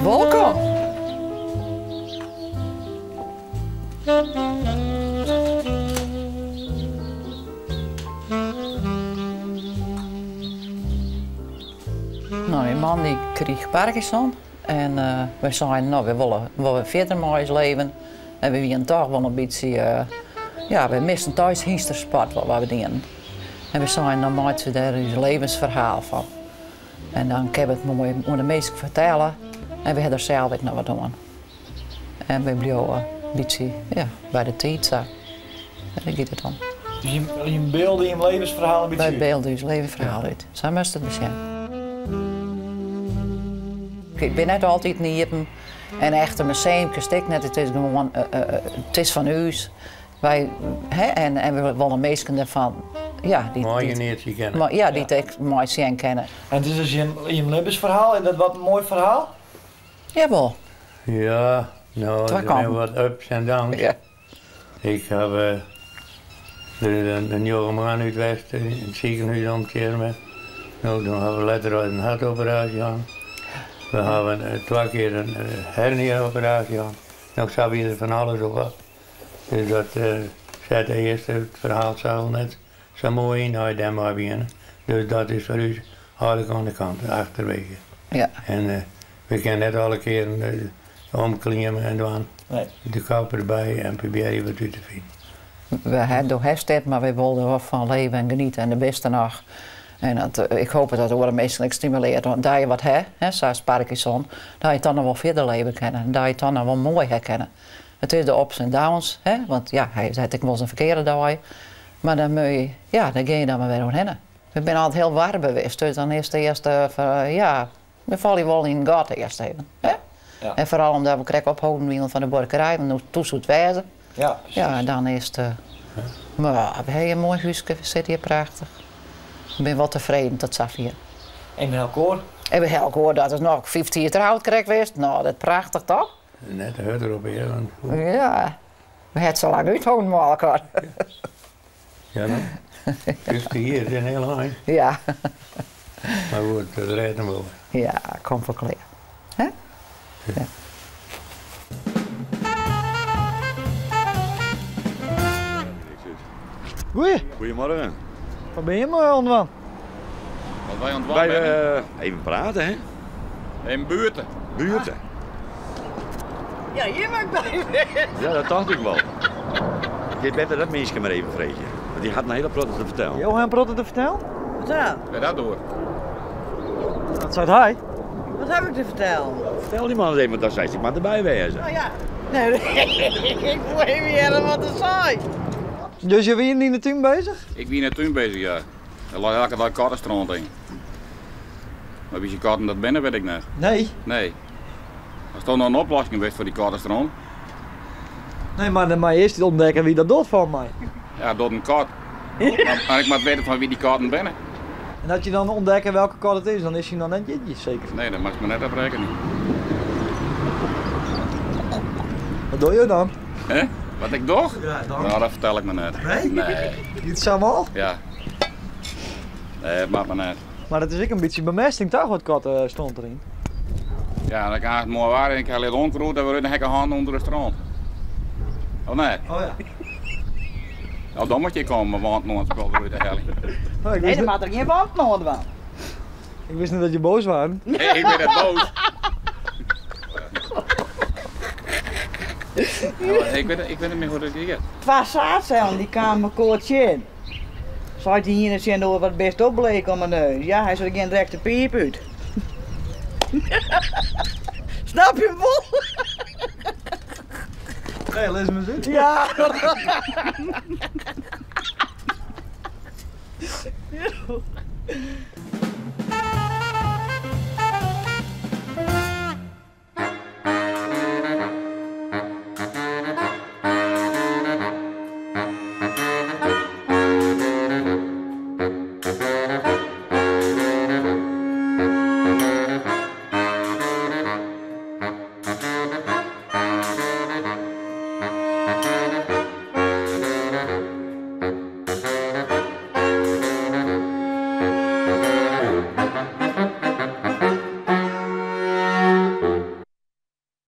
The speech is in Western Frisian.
Wolkom. No, myn man dy krige Parkinson en wy seinen, no, wy wolle wol wer fierder mei ús leven. En wy wienen toch wol in bytsje, ja, wy misten toch ús hynstesport wol wat we dienen. En wy seinen, dan meitsje we dêr ús levensferhaal fan. En dan kinne we it moai oan de minsken fertelle en we ha der sels ek noch wat oan. En wy bliuwe in bytsje, ja, by de tiid sa. En dêr giet it om. Dus jim bylde jim levensferhaal in bytsje út? Wy bylde ús levensferhaal út. Sa moatst it besjen. Ik bin net altyd iepen en echte museumkes ek net. It is gewoan, it is fan ús. Wy, hè, en we wolle minsken derfan, ja, dy't, Meigenietsje kinne. Ja, dy't ek mei sjen kinne. En it is dus jim libbensferhaal, is dat wat in moai ferhaal? Jawol. Ja, no, Twa der binne kanten. wat ups en downs. Ja. Ik haw der in njoggen moanne út west yn it sikehûs omkearme. No, dan hawwe we letter al in hertoperaasje hân. We hawwe twa kear in hernia-operaasje hân. No, sa wie der fan alles of wat. Dus dat sette earst it ferhaal sa net sa moai yn as je dêrmei wiene. Dus dat is foar ús eigentlik oan de kant, achterwege. Ja. En we kinne net alle kearen omklimme en dwaan. Nee. De kop derby en probearje wat út te finen. We ha do hast dit, mar wy wolle der wol fan leve en geniete en de bisten noch. En dat, ik hoop dat oare minsken ek stimuleart, want dat je wat ha, hè, sa as Parkinson, dat je dan noch wol fierder leve kinne en dat je it dan noch wol moai ha kinne. It is de ups en downs, hè, want ja, hy hat ek wolris in ferkearde dei. Mar dan moat je, ja, dêr gean je dan mar wer oerhinne. We binne altyd hiel warber west, dus dan is it earst, ja, we falle wol yn it gat earst even. Hè? Ja. En foaral omdat we krekt opholden wiene fan de buorkerij, want toen soe it wêze. Ja, precies. Ja, en dan is it. Mar we hawwe in moai húske, we sitte hjir prachtich. Ik bin wol tefreden tot safier. En we elkoar? En we elkoar, dat is noch 15 jier troud krekt west. No, dat is prachtich toch? Net te hurd erop hear. Want... Ja, we ha it sa lang útholden mei elkoar. Ja, no. 50 jier is in hiel ein. Ja. Mar goed, dat rêdt him wol. Ja, komt wol klear. Hè? Ja. Goeie. Goedemorgen. Wat bin je moai oan it dwaan? Wat wy oan it dwaan binne? Even prate, hè? Even buurten. Buurten. Ja, hjir moat ik by wêze. Ja, dat tocht ik wol. Ik better dat minske mar even freegje. Want dy hat in hiele protte te fertellen. Jo ha in protte te fertellen? Wat dan? Wêr dat oer? Wat seit hy? Wat ha ik te fertellen? Fertel dy man ris even, want dan seist ik moat derby wêze. Oh ja. Nee, ik woe even hearre wat er sei. Dus je wienen yn de tún bezich? Ik wie yn de tún bezich, ja. Der leit elke dei kattestront yn. Mar wie syn katten dat binne, wit ik net. Nee. Nee. As der noch in oplossing wist foar dy kattestront. Nee, mar dan moat je earst ûntdekke wie dat docht fan my. Ja, docht in kat. Mar ik moat witte fan wie dy katten binne. En as je dan ûntdekke welke kat it is, dan is hy noch net jierdei seker. Nee, dêr moatst mar net op rekkenje. Wat dogge jo dan? Hè? Wat ik doch? Ja, dan. No, dat fertel ik mar net. Nee? Nee. Giet it sa mâl? Ja. Nee, dat moat mar net. Mar it is ek in bytsje bemesting toch, wat kattestront deryn? Ja, dan as it moai waar en ik helje it oankrûd en we rinne hekke hân ûnder de stront. Of net? Oh ja. Nou, dan moat je komme, want oan it spul derút te heljen. Oh, ik Nee, wist dan net, moat der gjin wanten oan dwaan. ik wist net dat je boas waren. Nee, ik bin net boas. Ja, ik wit net mear hoe't it giet. Twa saadsellen dy kamen mekoar tsjin. Seit de iene tsjin de oar, wat bist bleek om 'e neus. Ja, hy sei, der gean direkt de piip út. Snap je 'm wol? Nee, lis him ris út. Ja.